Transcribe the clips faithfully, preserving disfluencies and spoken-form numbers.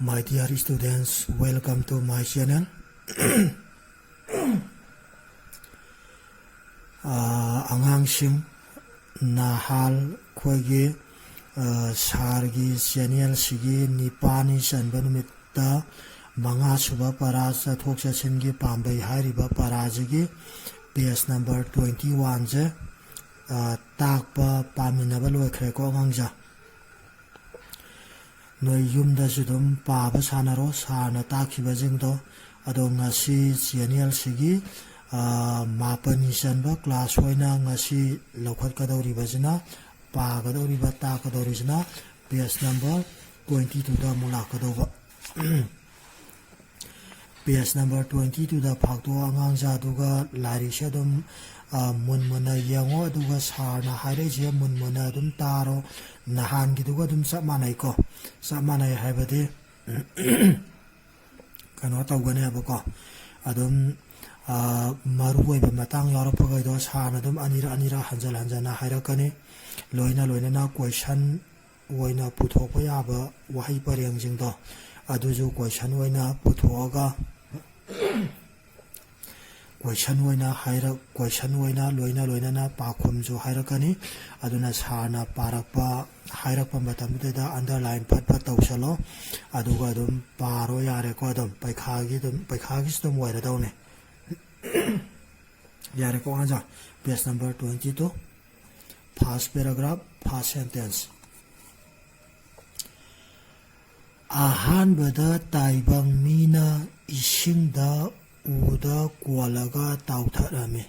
My dear students, welcome to my channel. ꯑꯥ, ꯑꯉꯥꯡꯁꯤꯡ, ꯅꯍꯥꯜ ꯑꯩꯈꯣꯏꯒꯤ, ꯑꯥ, ꯁꯥꯔꯒꯤ ꯆꯦꯅꯦꯜꯁꯤꯒꯤ ꯅꯤꯄꯥꯜꯅꯤ ꯆꯟꯕ ꯅꯨꯃꯤꯠꯇ ꯃꯉꯥꯁꯨꯕ ꯄꯔꯥ, ꯆꯠꯊꯣꯛ ꯆꯠꯁꯤꯟꯒꯤ ꯄꯥꯝꯕꯩ ꯍꯥꯏꯔꯤꯕ ꯄꯔꯥꯁꯤꯒꯤ ꯄꯦꯖ ꯅꯝꯕꯔ ꯇ꯭ꯋꯦꯟꯇꯤ ꯋꯥꯟꯁꯦ, ꯑꯥ, ꯇꯥꯛꯄ ꯄꯥꯃꯤꯟꯅꯕ ꯂꯣꯏꯈ꯭ꯔꯦꯀꯣ ꯑꯉꯥꯡꯁꯦ꯫ ꯅꯣꯏ ꯌꯨꯝꯗꯁꯨ ꯑꯗꯨꯝ ꯄꯥꯕ ꯁꯥꯟꯅꯔꯣ, ꯁꯥꯔꯅ ꯇꯥꯛꯈꯤꯕꯁꯤꯡꯗꯣ꯫ ꯑꯗꯣ ꯉꯁꯤ ꯆꯦꯅꯦꯜꯁꯤꯒꯤ, ꯑꯥ, ꯃꯥꯄꯟꯅꯤ ꯆꯟꯕ ꯀ꯭ꯂꯥꯁ ꯑꯣꯏꯅ ꯉꯁꯤ ꯂꯧꯈꯠꯀꯗꯧꯔꯤꯕꯁꯤꯅ, ꯄꯥꯒꯗꯧꯔꯤꯕ, ꯇꯥꯛꯀꯗꯧꯔꯤꯁꯤꯅ ꯄꯦꯖ ꯅꯝꯕꯔ ꯇ꯭ꯋꯦꯟꯇꯤ ꯇꯨꯗ ꯑꯃꯨꯛ ꯂꯥꯛꯀꯗꯧꯕ꯫ ꯄꯦꯖ ꯅꯝꯕꯔ ꯇ꯭ꯋꯦꯟꯇꯤ ꯇꯨꯗ ꯐꯥꯛꯇꯣꯛꯑꯣ ꯑꯉꯥꯡꯁꯦ, ꯑꯗꯨꯒ ꯂꯥꯏꯔꯤꯛꯁꯦ ꯑꯗꯨꯝ, ꯑ, ꯃꯨꯟ ꯃꯨꯟꯅ ꯌꯦꯡꯉꯣ, ꯑꯗꯨꯒ ꯁꯥꯔꯅ ꯍꯥꯏꯔꯛꯏꯁꯦ ꯃꯨꯟ ꯃꯨꯟꯅ ꯑꯗꯨꯝ ꯇꯥꯔꯣ꯫ ꯅꯍꯥꯟꯒꯤꯗꯨꯒ ꯑꯗꯨꯝ ꯆꯞ ꯃꯥꯟꯅꯩꯀꯣ, ꯆꯞ ꯃꯥꯟꯅꯩ ꯍꯥꯏꯕꯗꯤ, ꯀꯩꯅꯣ ꯇꯧꯒꯅꯦꯕꯀꯣ, ꯑꯗꯨꯝ, ꯑ, ꯃꯔꯨ ꯑꯣꯏꯕ ꯃꯇꯥꯡ ꯌꯥꯎꯔꯛꯄꯈꯩꯗꯣ ꯁꯥꯔꯅ ꯑꯗꯨꯝ ꯑꯅꯤꯔꯛ ꯑꯅꯤꯔꯛ ꯍꯟꯖꯤꯟ ꯍꯟꯖꯤꯟꯅ ꯍꯥꯏꯔꯛꯀꯅꯤ꯫ ꯂꯣꯏꯅ ꯂꯣꯏꯅꯅ ꯀꯣꯏꯁꯟ ꯑꯣꯏꯅ ꯄꯨꯊꯣꯛꯄ ꯌꯥꯕ ꯋꯥꯍꯩ ꯄꯔꯦꯡꯁꯤꯡꯗꯣ, ꯑꯗꯨꯁꯨ ꯀꯣꯏꯁꯟ ꯑꯣꯏꯅ ꯄꯨꯊꯣꯛꯑꯒ, ꯀꯣꯏꯁꯟ ꯑꯣꯏꯅ ꯍꯥꯏꯔꯛ-, ꯀꯣꯏꯁꯟ ꯑꯣꯏꯅ ꯂꯣꯏꯅ ꯂꯣꯏꯅꯅ ꯄꯥꯎꯈꯨꯝꯁꯨ ꯍꯥꯏꯔꯛꯀꯅꯤ꯫ ꯑꯗꯨꯅ ꯁꯥꯔꯅ ꯄꯥꯔꯛꯄ, ꯍꯥꯏꯔꯛꯄ ꯃꯇꯝꯗꯨꯗꯩꯗ ꯑꯟꯗꯔꯂꯥꯏꯟ ꯐꯠ ꯐꯠ ꯇꯧꯁꯜꯂꯣ, ꯑꯗꯨꯒ ꯑꯗꯨꯝ ꯄꯥꯔꯣ ꯌꯥꯔꯦꯀꯣ꯫ ꯑꯗꯨꯝ ꯄꯩꯈꯥꯒꯤ ꯑꯗꯨꯝ, ꯄꯩꯈꯥꯒꯤꯁꯨ ꯑꯗꯨꯝ ꯑꯣꯏꯔꯗꯧꯅꯦ꯫ ꯌꯥꯔꯦꯀꯣ ꯑꯉꯥꯡꯁꯥ? Page number twenty two, first paragraph, first sentence. ꯑꯍꯥꯟꯕꯗ ꯇꯥꯏꯕꯪ ꯃꯤꯅ ꯏꯁꯤꯡꯗ ꯎꯗ ꯀꯣꯜꯂꯒ ꯇꯥꯎꯊꯔꯝꯃꯤ꯫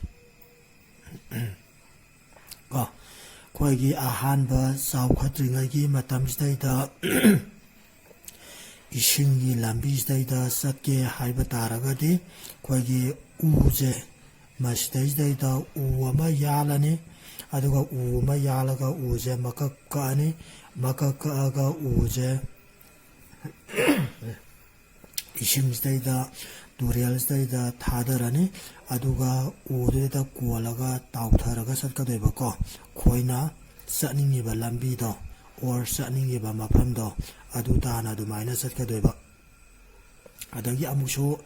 ꯀꯣ, ꯑꯩꯈꯣꯏꯒꯤ ꯑꯍꯥꯟꯕ ꯆꯥꯎꯈꯠꯇ꯭ꯔꯤꯉꯩꯒꯤ ꯃꯇꯝꯁꯤꯗꯩꯗ ꯏꯁꯤꯡꯒꯤ ꯂꯝꯕꯤꯁꯤꯗꯩꯗ ꯆꯠꯀꯦ ꯍꯥꯏꯕ ꯇꯥꯔꯒꯗꯤ ꯑꯩꯈꯣꯏꯒꯤ ꯎꯁꯦ, ꯃꯁꯤꯗꯩꯁꯤꯗꯩꯗ ꯎ ꯑꯃ ꯌꯥꯜꯂꯅꯤ꯫ ꯑꯗꯨꯒ ꯎ ꯑꯃ ꯌꯥꯜꯂꯒ ꯎꯁꯦ ꯃꯀꯛ ꯀꯛꯑꯅꯤ꯫ ꯃꯀꯛ ꯀꯛꯑꯒ ꯎꯁꯦ ꯏꯁꯤꯡꯁꯤꯗꯩꯗ, ꯇꯨꯔꯦꯜꯁꯤꯗꯩꯗ ꯊꯥꯗꯔꯅꯤ꯫ ꯑꯗꯨꯒ ꯎꯗꯨꯗ ꯀꯣꯜꯂꯒ ꯇꯥꯎꯊꯔꯒ ꯆꯠꯀꯗꯣꯏꯕꯀꯣ꯫ ꯑꯩꯈꯣꯏꯅ ꯆꯠꯅꯤꯡꯉꯤꯕ ꯂꯝꯕꯤꯗꯣ, or ꯆꯠꯅꯤꯡꯉꯤꯕ ꯃꯐꯝꯗꯣ ꯑꯗꯨ ꯇꯥꯅ ꯑꯗꯨꯃꯥꯏꯅ ꯆꯠꯀꯗꯣꯏꯕ꯫ ꯑꯗꯒꯤ ꯑꯃꯨꯛꯁꯨ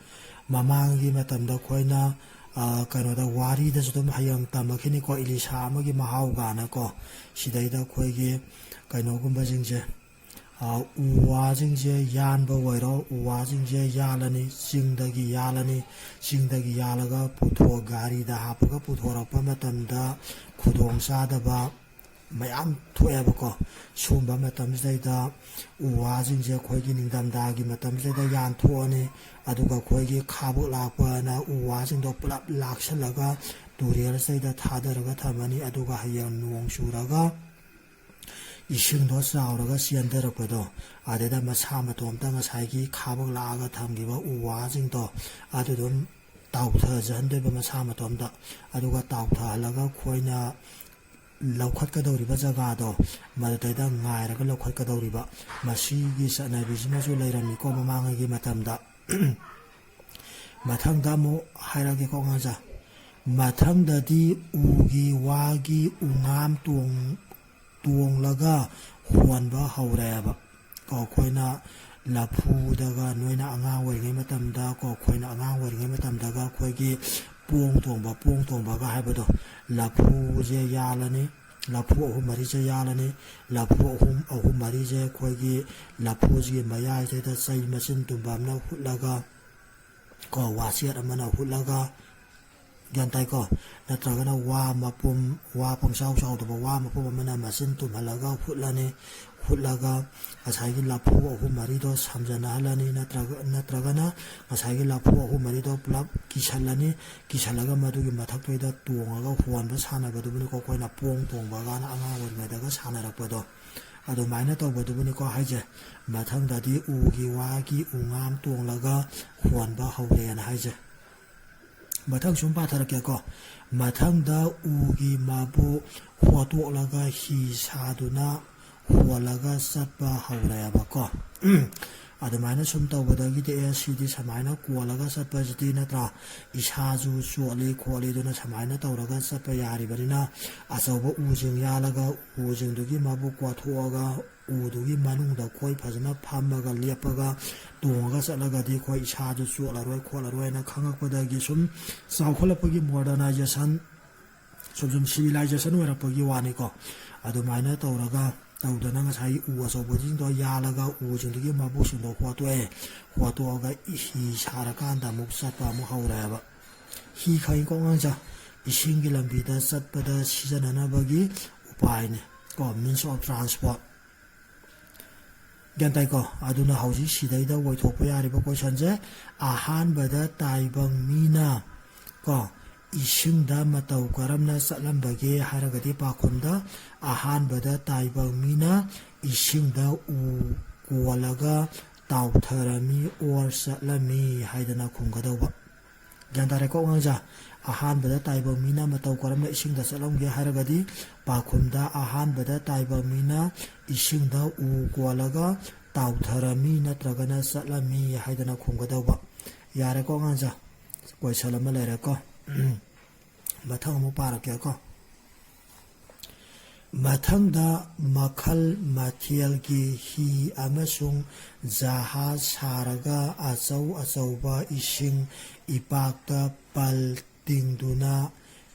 ꯃꯃꯥꯡꯒꯤ ꯃꯇꯝꯗ ꯑꯩꯈꯣꯏꯅ, ꯑ, ꯀꯩꯅꯣꯗ ꯋꯥꯔꯤꯗꯁꯨ ꯑꯗꯨꯝ ꯍꯌꯦꯡ ꯇꯝꯃꯛꯈꯤꯅꯤꯀꯣ, ꯏꯂꯤꯁꯥ ꯑꯃꯒꯤ ꯃꯍꯥꯎ ꯀꯥꯏꯅꯀꯣ꯫ ꯁꯤꯗꯩꯗ ꯑꯩꯈꯣꯏꯒꯤ ꯀꯩꯅꯣꯒꯨꯝꯕꯁꯤꯡꯁꯦ, ꯑ, ꯎ ꯋꯥꯁꯤꯡꯁꯦ ꯌꯥꯟꯕ ꯑꯣꯏꯔꯣ, ꯎ ꯋꯥꯁꯤꯡꯁꯦ ꯌꯥꯜꯂꯅꯤ, ꯆꯤꯡꯗꯒꯤ ꯌꯥꯜꯂꯅꯤ, ꯆꯤꯡꯗꯒꯤ ꯌꯥꯜꯂꯒ ꯄꯨꯊꯣꯛ-, ꯒꯥꯔꯤꯗ ꯍꯥꯞꯄꯒ ꯄꯨꯊꯣꯔꯛꯄ ꯃꯇꯝꯗ ꯈꯨꯗꯣꯡ ꯆꯥꯗꯕ ꯃꯌꯥꯝ ꯊꯣꯛꯑꯦꯕꯀꯣ꯫ ꯁꯨꯝꯕ ꯃꯇꯝꯁꯤꯗꯩꯗ ꯎ ꯋꯥꯁꯤꯡꯁꯦ ꯑꯩꯈꯣꯏꯒꯤ ꯅꯤꯡꯊꯝꯊꯥꯒꯤ ꯃꯇꯝꯁꯤꯗꯩꯗ ꯌꯥꯟꯊꯣꯛꯑꯅꯤ, ꯑꯗꯨꯒ ꯑꯩꯈꯣꯏꯒꯤ ꯈꯥꯕꯣꯛ ꯂꯥꯛꯄꯅ ꯎ ꯋꯥꯁꯤꯡꯗꯣ ꯄꯨꯂꯞ ꯂꯥꯛꯁꯜꯂꯒ ꯇꯨꯔꯦꯜꯁꯤꯗꯩꯗ ꯊꯥꯗꯔꯒ ꯊꯝꯃꯅꯤ꯫ ꯑꯗꯨꯒ ꯍꯌꯦꯡ ꯅꯣꯡ ꯆꯨꯔꯒ ꯏꯁꯤꯡꯗꯣ ꯆꯥꯎꯔꯒ ꯆꯦꯟꯊꯔꯛꯄꯗꯣ, ꯑꯗꯩꯗ ꯃꯁꯥ ꯃꯇꯣꯝꯇ ꯉꯁꯥꯏꯒꯤ ꯈꯥꯕꯣꯛ ꯂꯥꯛꯑꯒ ꯊꯝꯈꯤꯕ ꯎ ꯋꯥꯁꯤꯡꯗꯣ ꯑꯗꯨ ꯑꯗꯨꯝ ꯇꯥꯎꯊꯖꯍꯟꯗꯣꯏꯕ ꯃꯁꯥ ꯃꯇꯣꯝꯇ꯫ ꯑꯗꯨꯒ ꯇꯥꯎꯊꯍꯜꯂꯒ ꯑꯩꯈꯣꯏꯅ ꯂꯧꯈꯠꯀꯗꯧꯔꯤꯕ ꯖꯒꯥꯗꯣ ꯃꯗꯨꯗꯩꯗ ꯉꯥꯏꯔꯒ ꯂꯧꯈꯠꯀꯗꯧꯔꯤꯕ꯫ ꯃꯁꯤꯒꯤ ꯆꯠꯅꯕꯤꯁꯤꯃꯁꯨ ꯂꯩꯔꯝꯃꯤꯀꯣ ꯃꯃꯥꯡꯉꯩꯒꯤ ꯃꯇꯝꯗ꯫ ꯃꯊꯪꯗ ꯑꯃꯨꯛ ꯍꯥꯏꯔꯛꯑꯒꯦꯀꯣ ꯑꯉꯥꯡꯁꯦ꯫ ꯃꯊꯪꯗꯗꯤ ꯎꯒꯤ ꯋꯥꯒꯤ ꯎꯉꯥꯝ ꯇꯣꯡ-, ꯇꯣꯡꯂꯒ ꯍꯣꯟꯕ ꯍꯧꯔꯛꯑꯦꯕ꯫ ꯀꯣ, ꯑꯩꯈꯣꯏꯅ ꯂꯐꯨꯗꯒ, ꯅꯣꯏꯅ ꯑꯉꯥꯡ ꯑꯣꯏꯔꯤꯉꯩ ꯃꯇꯝꯗ, ꯀꯣ, ꯑꯩꯈꯣꯏꯅ ꯑꯉꯥꯡ ꯑꯣꯏꯔꯤꯉꯩ ꯃꯇꯝꯗꯒ ꯑꯩꯈꯣꯏꯒꯤ ꯄꯣꯡ ꯇꯣꯡꯕ, ꯄꯣꯡ ꯇꯣꯡꯕꯒ ꯍꯥꯏꯕꯗꯣ, ꯂꯐꯨꯁꯦ ꯌꯥꯜꯂꯅꯤ, ꯂꯐꯨ ꯑꯍꯨꯝ ꯃꯔꯤꯁꯦ ꯌꯥꯜꯂꯅꯤ, ꯂꯐꯨ ꯑꯍꯨꯝ, ꯑꯍꯨꯝ ꯃꯔꯤꯁꯦ ꯑꯩꯈꯣꯏꯒꯤ ꯂꯐꯨꯁꯤꯒꯤ ꯃꯌꯥꯏꯁꯤꯗ ꯆꯩ ꯃꯆꯤꯟ ꯇꯨꯝꯕ ꯑꯃꯅ ꯍꯨꯠꯂꯒ, ꯀꯣ, ꯋꯥꯆꯦꯠ ꯑꯃꯅ ꯍꯨꯠꯂꯒ, ꯒ꯭ꯌꯥꯟ ꯇꯥꯏꯀꯣ? ꯅꯠꯇ꯭ꯔꯒꯅ ꯋꯥ ꯃꯄꯨꯝ, ꯋꯥ ꯄꯪꯆꯥꯎ ꯆꯥꯎꯗꯕ ꯋꯥ ꯃꯄꯨꯝ ꯑꯃꯅ ꯃꯆꯤꯟ ꯇꯨꯝꯍꯜꯂꯒ ꯍꯨꯠꯂꯅꯤ꯫ ꯍꯨꯠꯂꯒ ꯉꯁꯥꯏꯒꯤ ꯂꯐꯨ ꯑꯍꯨꯝ ꯃꯔꯤꯗꯣ ꯁꯝꯖꯟꯅꯍꯜꯂꯅꯤ, ꯅꯠꯇ꯭ꯔꯒ, ꯅꯠꯇ꯭ꯔꯒꯅ ꯉꯁꯥꯏꯒꯤ ꯂꯐꯨ ꯑꯍꯨꯝ ꯃꯔꯤꯗꯣ ꯄꯨꯂꯞ ꯀꯤꯁꯜꯂꯅꯤ꯫ ꯀꯤꯁꯜꯂꯒ ꯃꯗꯨꯒꯤ ꯃꯊꯛꯇꯨꯗ ꯇꯣꯡꯉꯒ ꯍꯣꯟꯕ ꯁꯥꯟꯅꯕꯗꯨꯕꯨꯅꯤꯀꯣ ꯑꯩꯈꯣꯏꯅ ꯄꯣꯡ ꯇꯣꯡꯕ ꯀꯥꯏꯅ ꯑꯉꯥꯡ ꯑꯣꯏꯔꯤꯉꯩꯗꯒ ꯁꯥꯟꯅꯔꯛꯄꯗꯣ꯫ ꯑꯗꯨꯃꯥꯏꯅ ꯇꯧꯕꯗꯨꯕꯨꯅꯤꯀꯣ ꯍꯥꯏꯁꯦ꯫ ꯃꯊꯪꯗꯗꯤ ꯎꯒꯤ ꯋꯥꯒꯤ ꯎꯉꯥꯝ ꯇꯣꯡꯂꯒ ꯍꯣꯟꯕ ꯍꯧꯔꯦꯅ ꯍꯥꯏꯁꯦ꯫ ꯃꯊꯪ ꯁꯨꯝ ꯄꯥꯊꯔꯛꯀꯦꯀꯣ꯫ ꯃꯊꯪꯗ ꯎꯒꯤ ꯃꯕꯨ ꯍꯣꯠꯇꯣꯛꯂꯒ ꯍꯤ ꯁꯥꯗꯨꯅ ꯍꯣꯜꯂꯒ ꯆꯠꯄ ꯍꯧꯔꯛꯑꯦꯕꯀꯣ꯫ ꯑꯗꯨꯃꯥꯏꯅ ꯁꯨꯝ ꯇꯧꯕꯗꯒꯤꯗꯤ ꯑꯦ ꯁꯤꯗꯤ ꯁꯨꯃꯥꯏꯅ ꯀꯣꯜꯂꯒ ꯆꯠꯄꯁꯤꯗꯤ ꯅꯠꯇ꯭ꯔꯥ, ꯏꯁꯥꯁꯨ ꯆꯣꯠꯂꯤ ꯈꯣꯠꯂꯤ, ꯑꯗꯨꯅ ꯁꯨꯃꯥꯏꯅ ꯇꯧꯔꯒ ꯆꯠꯄ ꯌꯥꯔꯤꯕꯅꯤꯅ ꯑꯆꯧꯕ ꯎꯁꯤꯡ ꯌꯥꯜꯂꯒ ꯎꯁꯤꯡꯗꯨꯒꯤ ꯃꯕꯨꯛ ꯀꯣꯊꯣꯛꯑꯒ ꯎꯗꯨꯒꯤ ꯃꯅꯨꯡꯗ ꯑꯩꯈꯣꯏ ꯐꯖꯅ ꯐꯝꯃꯒ ꯂꯦꯞꯄꯒ ꯇꯣꯡꯉꯒ ꯆꯠꯂꯒꯗꯤ ꯑꯩꯈꯣꯏ ꯏꯁꯥꯁꯨ ꯆꯣꯠꯂꯔꯣꯏ ꯈꯣꯠꯂꯔꯣꯏꯅ ꯈꯪꯉꯛꯄꯗꯒꯤ ꯁꯨꯝ ꯆꯥꯎꯈꯠꯂꯛꯄꯒꯤ modernization, ꯁꯨꯝ ꯁꯨꯝ civilization ꯑꯣꯏꯔꯛꯄꯒꯤ ꯋꯥꯅꯤꯀꯣ꯫ ꯑꯗꯨꯃꯥꯏꯅ ꯇꯧꯔꯒ ꯇꯧꯗꯅ ꯉꯁꯥꯏꯒꯤ ꯎ ꯑꯆꯧꯕꯁꯤꯡꯗꯣ ꯌꯥꯜꯂꯒ ꯎꯁꯤꯡꯗꯨꯒꯤ ꯃꯕꯨꯛꯁꯤꯡꯗꯣ ꯍꯣꯠꯇꯣꯛꯑꯦ꯫ ꯍꯣꯠꯇꯣꯛꯑꯒ ꯍꯤ ꯁꯥꯔꯀꯥꯟꯗ ꯑꯃꯨꯛ ꯆꯠꯄ ꯑꯃꯨꯛ ꯍꯧꯔꯛꯑꯦꯕ꯫ ꯍꯤ ꯈꯪꯉꯤꯀꯣ ꯑꯉꯥꯡꯁꯦ? ꯏꯁꯤꯡꯒꯤ ꯂꯝꯕꯤꯗ ꯆꯠꯄꯗ ꯁꯤꯖꯤꯟꯅꯅꯕꯒꯤ ꯎꯄꯥꯏꯅꯤ ꯀꯣ, means of transport꯫ ꯒ꯭ꯌꯥꯟ ꯇꯥꯏꯀꯣ? ꯑꯗꯨꯅ ꯍꯧꯖꯤꯛ ꯁꯤꯗꯩꯗ ꯑꯣꯏꯊꯣꯛꯄ ꯌꯥꯔꯤꯕ questionꯁꯦ, ꯑꯍꯥꯟꯕꯗ ꯇꯥꯏꯕꯪ ꯃꯤꯅ ꯀꯣ, ꯏꯁꯤꯡꯗ ꯃꯇꯧ ꯀꯔꯝꯅ ꯆꯠꯂꯝꯕꯒꯦ ꯍꯥꯏꯔꯒꯗꯤ ꯄꯥꯎꯈꯨꯝꯗ, ꯑꯍꯥꯟꯕꯗ ꯇꯥꯏꯕꯪ ꯃꯤꯅ ꯏꯁꯤꯡꯗ ꯎ ꯀꯣꯜꯂꯒ ꯇꯥꯎꯊꯔꯝꯃꯤ or ꯆꯠꯂꯝꯃꯤ ꯍꯥꯏꯗꯅ ꯈꯨꯝꯒꯗꯧꯕ꯫ ꯒ꯭ꯌꯥꯟ ꯇꯥꯔꯦꯀꯣ ꯑꯉꯥꯡꯁꯦ? ꯑꯍꯥꯟꯕꯗ ꯇꯥꯏꯕꯪ ꯃꯤꯅ ꯃꯇꯧ ꯀꯔꯝꯅ ꯏꯁꯤꯡꯗ ꯆꯠꯂꯝꯒꯦ ꯍꯥꯏꯔꯒꯗꯤ ꯄꯥꯎꯈꯨꯝꯗ ꯑꯍꯥꯟꯕꯗ ꯇꯥꯏꯕꯪ ꯃꯤꯅ ꯏꯁꯤꯡꯗ ꯎ ꯀꯣꯜꯂꯒ ꯇꯥꯎꯊꯔꯝꯃꯤ ꯅꯠꯇ꯭ꯔꯒꯅ ꯆꯠꯂꯝꯃꯤ ꯍꯥꯏꯗꯅ ꯈꯨꯝꯒꯗꯧꯕ꯫ ꯌꯥꯔꯦꯀꯣ ꯑꯉꯥꯡꯁꯦ? Question ꯑꯃ ꯂꯩꯔꯦꯀꯣ꯫ ꯃꯊꯪ ꯑꯃꯨꯛ ꯄꯥꯔꯛꯀꯦꯀꯣ꯫ ꯃꯊꯪꯗ ꯃꯈꯜ ꯃꯊꯦꯜꯒꯤ ꯍꯤ ꯑꯃꯁꯨꯡ ꯖꯍꯥꯖ ꯁꯥꯔꯒ ꯑꯆꯧ ꯑꯆꯧꯕ ꯏꯁꯤꯡ ꯏꯄꯥꯛꯇ ꯄꯜ ꯇꯤꯡꯗꯨꯅ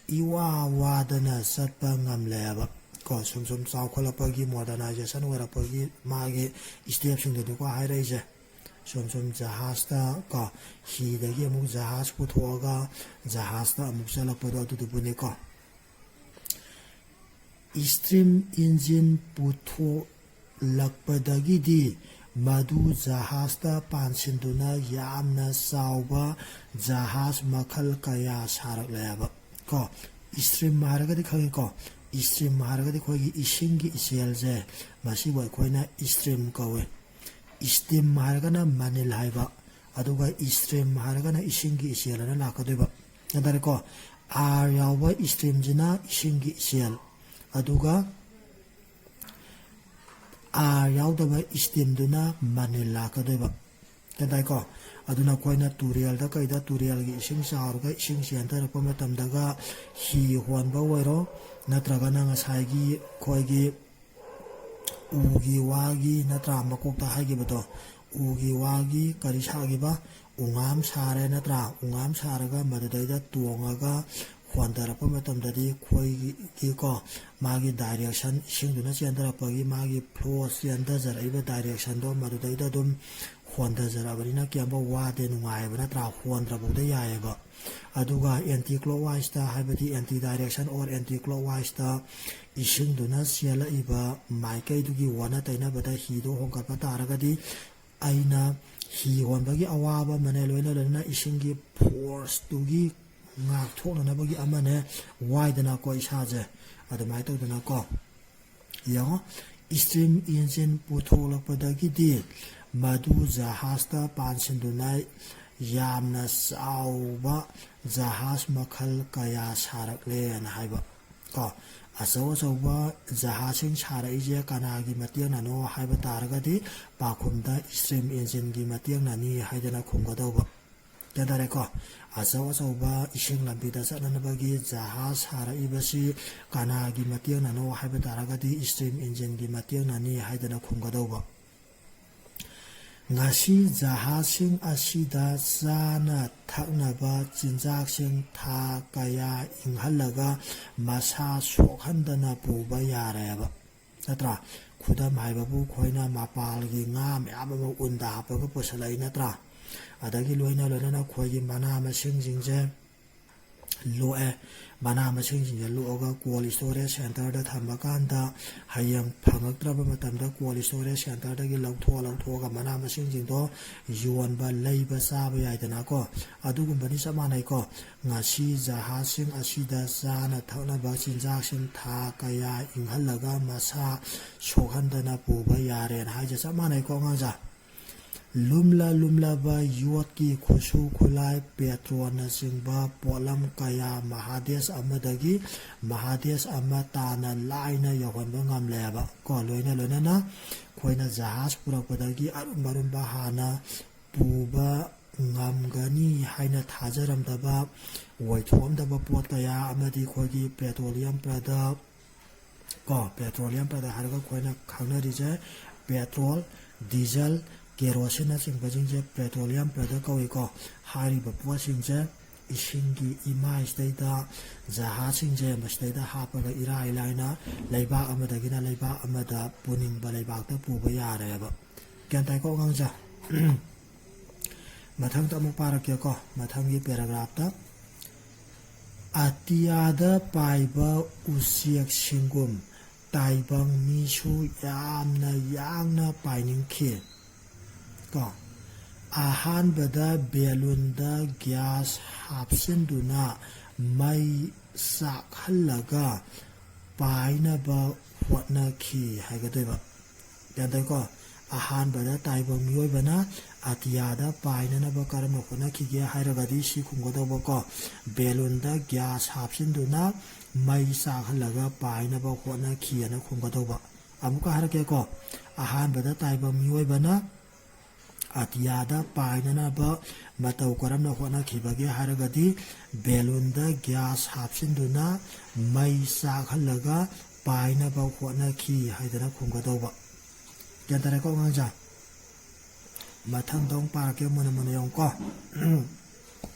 ꯏꯋꯥ ꯋꯥꯗꯅ ꯆꯠꯄ ꯉꯝꯂꯦꯕ꯫ ꯀꯣ, ꯁꯨꯝ ꯁꯨꯝ ꯆꯥꯎꯈꯠꯂꯛꯄꯒꯤ, modernization ꯑꯣꯏꯔꯛꯄꯒꯤ ꯃꯥꯒꯤ stepꯁꯤꯡꯗꯨꯅꯤꯀꯣ ꯍꯥꯏꯔꯛꯏꯁꯦ꯫ ꯁꯨꯝ ꯁꯨꯝ ꯖꯍꯥꯖꯇ ꯀꯣ, ꯍꯤꯗꯒꯤ ꯑꯃꯨꯛ ꯖꯍꯥꯖ ꯄꯨꯊꯣꯛꯑꯒ ꯖꯍꯥꯖꯇ ꯑꯃꯨꯛ ꯆꯠꯂꯛꯄꯗꯣ ꯑꯗꯨꯗꯨꯕꯨꯅꯤꯀꯣ꯫ Steam engine ꯄꯨꯊꯣꯛꯂꯛꯄꯗꯒꯤꯗꯤ ꯃꯗꯨ ꯖꯍꯥꯖꯇ ꯄꯥꯟꯁꯤꯟꯗꯨꯅ ꯌꯥꯝꯅ ꯆꯥꯎꯕ ꯖꯍꯥꯖ ꯃꯈꯜ ꯀꯌꯥ ꯁꯥꯔꯛꯂꯦꯕ꯫ ꯀꯣ, steam ꯍꯥꯏꯔꯒꯗꯤ ꯈꯪꯉꯤꯀꯣ? Steam ꯍꯥꯏꯔꯒꯗꯤ ꯑꯩꯈꯣꯏꯒꯤ ꯏꯁꯤꯡꯒꯤ ꯏꯆꯦꯜꯁꯦ, ꯃꯁꯤꯕꯨ ꯑꯩꯈꯣꯏꯅ steam ꯀꯧꯋꯦ꯫ Steam ꯍꯥꯏꯔꯒꯅ ꯃꯅꯤꯜ ꯍꯥꯏꯕ, ꯑꯗꯨꯒ stream ꯍꯥꯏꯔꯒꯅ ꯏꯁꯤꯡꯒꯤ ꯏꯆꯦꯜ ꯑꯅ ꯂꯥꯛꯀꯗꯣꯏꯕ꯫ ꯒ꯭ꯌꯥꯟ ꯇꯥꯔꯦꯀꯣ? R ꯌꯥꯎꯕ streamꯁꯤꯅ ꯏꯁꯤꯡꯒꯤ ꯏꯆꯦꯜ, ꯑꯗꯨꯒ ꯑꯥꯔ ꯌꯥꯎꯗꯕ ꯏꯁꯇꯤꯝꯗꯨꯅ ꯃꯅꯤꯜ ꯂꯥꯛꯀꯗꯣꯏꯕ꯫ ꯒ꯭ꯌꯥꯟ ꯇꯥꯏꯀꯣ? ꯑꯗꯨꯅ ꯑꯩꯈꯣꯏꯅ ꯇꯨꯔꯦꯜꯗ ꯀꯩꯗ ꯇꯨꯔꯦꯜꯒꯤ ꯏꯁꯤꯡ ꯆꯥꯎꯔꯒ ꯏꯁꯤꯡ ꯆꯦꯟꯊꯔꯛꯄ ꯃꯇꯝꯗꯒ ꯍꯤ ꯍꯣꯟꯕ ꯑꯣꯏꯔꯣ, ꯅꯠꯇ꯭ꯔꯒꯅ ꯉꯁꯥꯏꯒꯤ ꯑꯩꯈꯣꯏꯒꯤ ꯎꯒꯤ ꯋꯥꯒꯤ, ꯅꯠꯇ꯭ꯔꯥ, ꯃꯀꯣꯛꯇ ꯍꯥꯏꯈꯤꯕꯗꯣ, ꯎꯒꯤ ꯋꯥꯒꯤ ꯀꯔꯤ ꯁꯥꯈꯤꯕ, ꯎꯉꯥꯝ ꯁꯥꯔꯦ, ꯅꯠꯇ꯭ꯔꯥ? ꯎꯉꯥꯝ ꯁꯥꯔꯒ ꯃꯗꯨꯗꯩꯗ ꯇꯣꯡꯉꯒ ꯍꯣꯟꯊꯔꯛꯄ ꯃꯇꯝꯗꯗꯤ ꯑꯩꯈꯣꯏꯒꯤꯀꯣ, ꯃꯥꯒꯤ ꯗꯥꯏꯔꯦꯛꯁꯟ, ꯏꯁꯤꯡꯗꯨꯅ ꯆꯦꯟꯊꯔꯛꯄꯒꯤ ꯃꯥꯒꯤ ꯐ꯭ꯂꯣ, ꯆꯦꯟꯊꯖꯔꯛꯏꯕ ꯗꯥꯏꯔꯦꯛꯁꯟꯗꯣ ꯃꯗꯨꯗꯩꯗ ꯑꯗꯨꯝ ꯍꯣꯟꯊꯖꯔꯛꯑꯕꯅꯤꯅ ꯀꯌꯥꯝꯕ ꯋꯥꯗꯦ, ꯅꯨꯡꯉꯥꯏꯑꯕ, ꯅꯠꯇ꯭ꯔꯥ? ꯍꯣꯟꯗ꯭ꯔꯐꯥꯎꯗ ꯌꯥꯏꯑꯕ꯫ ꯑꯗꯨꯒ ꯑꯦꯟꯇꯤ ꯀ꯭ꯂꯣꯛꯋꯥꯏꯁꯇ, ꯍꯥꯏꯕꯗꯤ ꯑꯦꯟꯇꯤ ꯗꯥꯏꯔꯦꯛꯁꯟ ꯑꯣꯔ ꯑꯦꯟꯇꯤ ꯀ꯭ꯂꯣꯛꯋꯥꯏꯁꯇ ꯏꯁꯤꯡꯗꯨꯅ ꯆꯦꯜꯂꯛꯏꯕ ꯃꯥꯏꯀꯩꯗꯨꯒꯤ ꯑꯣꯟꯅ ꯇꯩꯅꯕꯗ ꯍꯤꯗꯣ ꯍꯣꯟꯒꯠꯄ ꯇꯥꯔꯒꯗꯤ, ꯑꯩꯅ ꯍꯤ ꯍꯣꯟꯕꯒꯤ ꯑꯋꯥꯕ ꯑꯃꯅꯦ, ꯂꯣꯏꯅ ꯂꯣꯏꯅꯅ ꯏꯁꯤꯡꯒꯤ ꯐꯣꯔꯁꯇꯨꯒꯤ ꯉꯥꯛꯊꯣꯛꯅꯅꯕꯒꯤ ꯑꯃꯅꯦ, ꯋꯥꯏꯗꯅꯀꯣ ꯏꯁꯥꯁꯦ꯫ ꯑꯗꯨꯃꯥꯏꯅ ꯇꯧꯗꯅꯀꯣ, ꯌꯦꯡꯉꯣ, ꯏꯁꯇ꯭ꯔꯤꯝ ꯏꯟꯖꯤꯟ ꯄꯨꯊꯣꯛꯂꯛꯄꯗꯒꯤꯗꯤ ꯃꯗꯨ ꯖꯍꯥꯖꯇ ꯄꯥꯟꯁꯤꯟꯗꯨꯅ ꯌꯥꯝꯅ ꯆꯥꯎꯕ ꯖꯍꯥꯖ ꯃꯈꯜ ꯀꯌꯥ ꯁꯥꯔꯛꯂꯦꯅ ꯍꯥꯏꯕ꯫ ꯀꯣ, ꯑꯆꯧ ꯑꯆꯧꯕ ꯖꯍꯥꯖꯁꯤꯡ ꯁꯥꯔꯛꯏꯁꯦ ꯀꯅꯥꯒꯤ ꯃꯇꯦꯡꯅꯅꯣ ꯍꯥꯏꯕ ꯇꯥꯔꯒꯗꯤ, ꯄꯥꯎꯈꯨꯝꯗ ꯏꯁꯇ꯭ꯔꯤꯝ ꯏꯟꯖꯤꯟꯒꯤ ꯃꯇꯦꯡꯅꯅꯤ ꯍꯥꯏꯗꯅ ꯈꯨꯝꯒꯗꯧꯕ꯫ ꯒ꯭ꯌꯥꯟ ꯇꯥꯔꯦꯀꯣ? ꯑꯆꯧ ꯑꯆꯧꯕ ꯏꯁꯤꯡ ꯂꯝꯕꯤꯗ ꯆꯠꯅꯅꯕꯒꯤ ꯖꯍꯥꯖ ꯁꯥꯔꯛꯏꯕꯁꯤ ꯀꯅꯥꯒꯤ ꯃꯇꯦꯡꯅꯅꯣ ꯍꯥꯏꯕ ꯇꯥꯔꯒꯗꯤ, ꯏꯁꯇ꯭ꯔꯤꯝ ꯏꯟꯖꯤꯟꯒꯤ ꯃꯇꯦꯡꯅꯅꯤ ꯍꯥꯏꯗꯅ ꯈꯨꯝꯒꯗꯧꯕ꯫ ꯉꯁꯤ ꯖꯍꯥꯖꯁꯤꯡ ꯑꯁꯤꯗ ꯆꯥꯅ ꯊꯛꯅꯕ ꯆꯤꯟꯖꯥꯛꯁꯤꯡ ꯊꯥ ꯀꯌꯥ ꯏꯪꯍꯜꯂꯒ ꯃꯁꯥ ꯁꯣꯛꯍꯟꯗꯅ ꯄꯨꯕ ꯌꯥꯔꯦꯕ, ꯅꯠꯇ꯭ꯔꯥ? ꯈꯨꯗꯝ ꯍꯥꯏꯕꯕꯨ ꯑꯩꯈꯣꯏꯅ ꯃꯄꯥꯜꯒꯤ ꯉꯥ ꯃꯌꯥꯝ ꯑꯃ ꯎꯟꯗ ꯍꯥꯞꯄꯒ ꯄꯨꯁꯜꯂꯛꯏ, ꯅꯠꯇ꯭ꯔꯥ? ꯑꯗꯒꯤ ꯂꯣꯏꯅ ꯂꯣꯏꯅꯅ ꯑꯩꯈꯣꯏꯒꯤ ꯃꯅꯥ ꯃꯁꯤꯡꯁꯤꯡꯁꯦ ꯂꯣꯛꯑꯦ꯫ ꯃꯅꯥ ꯃꯁꯤꯡꯁꯤꯡꯁꯦ ꯂꯣꯛꯑꯒ ꯀꯣꯜ ꯏꯁꯇꯣꯔꯦꯖ ꯁꯦꯟꯇꯔꯗ ꯊꯝꯕ ꯀꯥꯟꯗ, ꯍꯌꯦꯡ ꯐꯪꯉꯛꯇ꯭ꯔꯕ ꯃꯇꯝꯗ ꯀꯣꯜ ꯏꯁꯇꯣꯔꯦꯖ ꯁꯦꯟꯇꯔꯗꯒꯤ ꯂꯧꯊꯣꯛꯑ ꯂꯧꯊꯣꯛꯑꯒ ꯃꯅꯥ ꯃꯁꯤꯡꯁꯤꯡꯗꯣ ꯌꯣꯟꯕ, ꯂꯩꯕ, ꯆꯥꯕ ꯌꯥꯏꯗꯅꯀꯣ꯫ ꯑꯗꯨꯒꯨꯝꯕꯅꯤ ꯆꯞ ꯃꯥꯟꯅꯩꯀꯣ꯫ ꯉꯁꯤ ꯖꯍꯥꯖꯁꯤꯡ ꯑꯁꯤꯗ ꯆꯥꯅ ꯊꯛꯅꯕ ꯆꯤꯟꯖꯥꯛꯁꯤꯡ ꯊꯥ ꯀꯌꯥ ꯏꯪꯍꯜꯂꯒ ꯃꯁꯥ ꯁꯣꯛꯍꯟꯗꯅ ꯄꯨꯕ ꯌꯥꯔꯦꯅ ꯍꯥꯏꯁꯦ ꯆꯞ ꯃꯥꯟꯅꯩꯀꯣ, ꯑꯉꯥꯡꯁꯥ꯫ ꯂꯨꯝꯂ ꯂꯨꯝꯂꯕ ꯌꯣꯠꯀꯤ ꯈꯨꯠꯁꯨ ꯈꯨꯠꯂꯥꯏ, ꯄꯦꯇ꯭ꯔꯣꯜꯅꯆꯤꯡꯕ ꯄꯣꯠꯂꯝ ꯀꯌꯥ ꯃꯍꯥꯗꯦꯁ ꯑꯃꯗꯒꯤ ꯃꯍꯥꯗꯦꯁ ꯑꯃ ꯇꯥꯅ ꯂꯥꯏꯅ ꯌꯧꯍꯟꯕ ꯉꯝꯂꯦꯕ꯫ ꯀꯣ, ꯂꯣꯏꯅ ꯂꯣꯏꯅꯅ ꯑꯩꯈꯣꯏꯅ ꯖꯍꯥꯖ ꯄꯨꯔꯛꯄꯗꯒꯤ ꯑꯔꯨꯝ ꯑꯔꯨꯝꯕ ꯍꯥꯟꯅ ꯄꯨꯕ ꯉꯝꯒꯅꯤ ꯍꯥꯏꯅ ꯊꯥꯖꯔꯝꯗꯕ ꯑꯣꯏꯊꯣꯛꯑꯝꯗꯕ ꯄꯣꯠ ꯀꯌꯥ ꯑꯃꯗꯤ ꯑꯩꯈꯣꯏꯒꯤ petroleum product, ꯀꯣ, petroleum product ꯍꯥꯏꯔꯒ ꯑꯩꯈꯣꯏꯅ ꯈꯪꯅꯔꯤꯁꯦ ꯄꯦꯇ꯭ꯔꯣꯜ, ꯗꯤꯖꯜ, ꯀꯦꯔꯣꯁꯤꯟꯅꯆꯤꯡꯕꯁꯤꯡꯁꯦ petroleum product ꯀꯧꯏꯀꯣ꯫ ꯍꯥꯏꯔꯤꯕ ꯄꯣꯠꯁꯤꯡꯁꯦ ꯏꯁꯤꯡꯒꯤ ꯏꯃꯥꯏꯁꯤꯗꯩꯗ ꯖꯍꯥꯖꯁꯤꯡꯁꯦ ꯃꯁꯤꯗꯩꯗ ꯍꯥꯞꯄꯒ ꯏꯔꯥꯏ ꯂꯥꯏꯅ ꯂꯩꯕꯥꯛ ꯑꯃꯗꯒꯤꯅ ꯂꯩꯕꯥꯛ ꯑꯃꯗ ꯄꯨꯅꯤꯡꯕ ꯂꯩꯕꯥꯛꯇ ꯄꯨꯕ ꯌꯥꯔꯦꯕ꯫ ꯒ꯭ꯌꯥꯟ ꯇꯥꯏꯀꯣ ꯑꯉꯥꯡꯁꯦ? ꯃꯊꯪꯗ ꯑꯃꯨꯛ ꯄꯥꯔꯛꯀꯦꯀꯣ, ꯃꯊꯪꯒꯤ paragraphꯇ꯫ ꯑꯇꯤꯌꯥꯗ ꯄꯥꯏꯕ ꯎꯆꯦꯛꯁꯤꯡꯒꯨꯝ ꯇꯥꯏꯕꯪ ꯃꯤꯁꯨ ꯌꯥꯝꯅ ꯌꯥꯡꯅ ꯄꯥꯏꯅꯤꯡꯈꯤ꯫ ꯀꯣ, ꯑꯍꯥꯟꯕꯗ ꯕꯦꯂꯨꯟꯗ ꯒ꯭ꯌꯥꯁ ꯍꯥꯞꯆꯤꯟꯗꯨꯅ ꯃꯩ ꯆꯥꯛꯍꯜꯂꯒ ꯄꯥꯏꯅꯕ ꯍꯣꯠꯅꯈꯤ ꯍꯥꯏꯒꯗꯣꯏꯕ꯫ ꯒ꯭ꯌꯥꯟ ꯇꯥꯏꯀꯣ? ꯑꯍꯥꯟꯕꯗ ꯇꯥꯏꯕꯪ ꯃꯤꯑꯣꯏꯕꯅ ꯑꯇꯤꯌꯥꯗ ꯄꯥꯏꯅꯅꯕ ꯀꯔꯝꯅ ꯍꯣꯠꯅꯈꯤꯒꯦ ꯍꯥꯏꯔꯒꯗꯤ ꯁꯤ ꯈꯨꯝꯒꯗꯧꯕꯀꯣ, ꯕꯦꯂꯨꯟꯗ ꯒ꯭ꯌꯥꯁ ꯍꯥꯞꯆꯤꯟꯗꯨꯅ ꯃꯩ ꯆꯥꯛꯍꯜꯂꯒ ꯄꯥꯏꯅꯕ ꯍꯣꯠꯅꯈꯤꯑꯅ ꯈꯨꯝꯒꯗꯧꯕ꯫ ꯑꯃꯨꯛꯀ ꯍꯥꯏꯔꯛꯀꯦꯀꯣ, ꯑꯍꯥꯟꯕꯗ ꯇꯥꯏꯕꯪ ꯃꯤꯑꯣꯏꯕꯅ ꯑꯇꯤꯌꯥꯗ ꯄꯥꯏꯅꯅꯕ ꯃꯇꯧ ꯀꯔꯝꯅ ꯍꯣꯠꯅꯈꯤꯕꯒꯦ ꯍꯥꯏꯔꯒꯗꯤ ꯕꯦꯂꯨꯟꯗ ꯒ꯭ꯌꯥꯁ ꯍꯥꯞꯆꯤꯟꯗꯨꯅ ꯃꯩ ꯆꯥꯛꯍꯜꯂꯒ ꯄꯥꯏꯅꯕ ꯍꯣꯠꯅꯈꯤ ꯍꯥꯏꯗꯅ ꯈꯨꯝꯒꯗꯧꯕ꯫ ꯒ꯭ꯌꯥꯟ ꯇꯥꯔꯦꯀꯣ ꯑꯉꯥꯡꯁꯦ? ꯃꯊꯪꯗ ꯑꯃꯨꯛ ꯄꯥꯔꯛꯀꯦ, ꯃꯨꯟꯅ ꯃꯨꯟꯅ ꯌꯦꯡꯉꯨꯀꯣ꯫